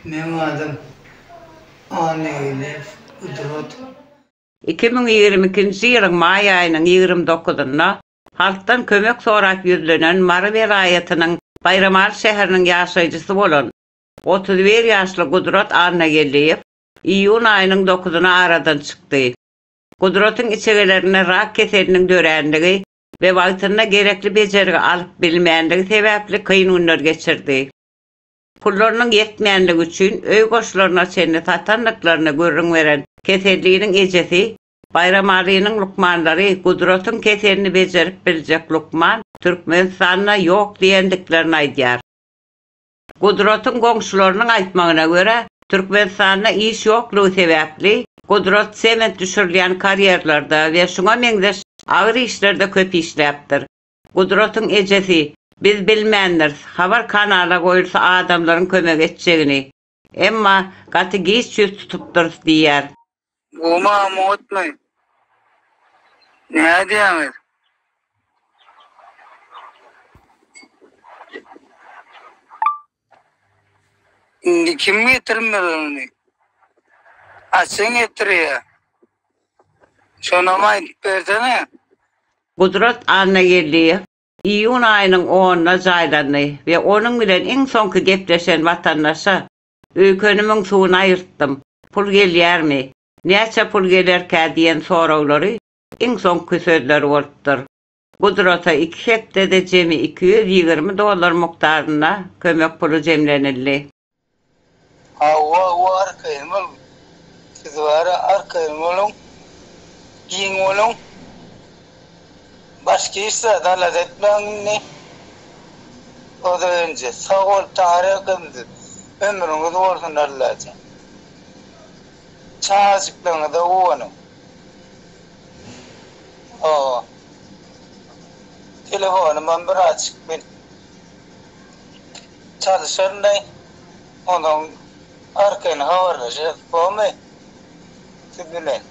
Meň adym Annageldiýew Gudrat. 2022-nji ýylyň maý aýynyň 29-ynda halkdan kömek sorap ýüzlenen Mary welaýatynyň Baýramaly şäheriniň ýaşaýjysy bolan 31 ýaşly Gudrat Annageldiýew iýun aýynyň dokuzyna aradan çykdy. Gudratyň içegelerinde rak keseliniň döränligi we wagtynda gerekli bejergi alyp bilmänligi sebäpli kyn günler geçirdi. Pullarynyň ýetmänligi üçin öý goşlaryna çenli satandyklaryny gürrüň beren keselliniň ejesi Baýramalynyň lukmanlary Gudratyň keselini bejerip biljek lukman Türkmenistanda ýok diýendiklerini aýdýar. Gudratyň goňşularynyň aýtmagyna görä, Türkmenistanda iş ýoklugy sebäpli, Gudrat sement düşürilýän karýerlerde we şuňa meňzeş agyr işlerde köp işläpdir. Gudratyň ejesi, Biz bilmändiris, habar kanala goýulsa adamlaryň kömek etjegini. Emma gaty giç ýüz tutupdyrys diýýär. Guma oňatmy? Nädýäňiz? Indi kim getirmeli ony? Haçan getirýä? Şonam aýdyp bersene. Gudrat Annageldiýew iýun aýynyň onuna jaýlandy we onuň bilen iň soňky gepleşen watandaşa, Öýkenimiň suwuny aýyrtdym, pul gelýärmi, näçe pul gelerkä diýen soraglary iň soňky sözleri bolupdyr. Gudrata iki hepdede jemi 220 dollar mukdarynda kömek puly jemlenildi. Hawa hawa arkaýyn boluň. Siz bara arkaýyn boluň. Giň boluň. Başga hiç zat alada etmäň indi. Oza önje sag bol taňryýalkasyn siz. Ömrüňiz bolsun Allajan. Çagajyklaryňyza guwanyň. Hawa. Telefonymam birazjyk men Çalyşaryndaý onsoň arkaýyn habarlaşarys bormy siz bilen.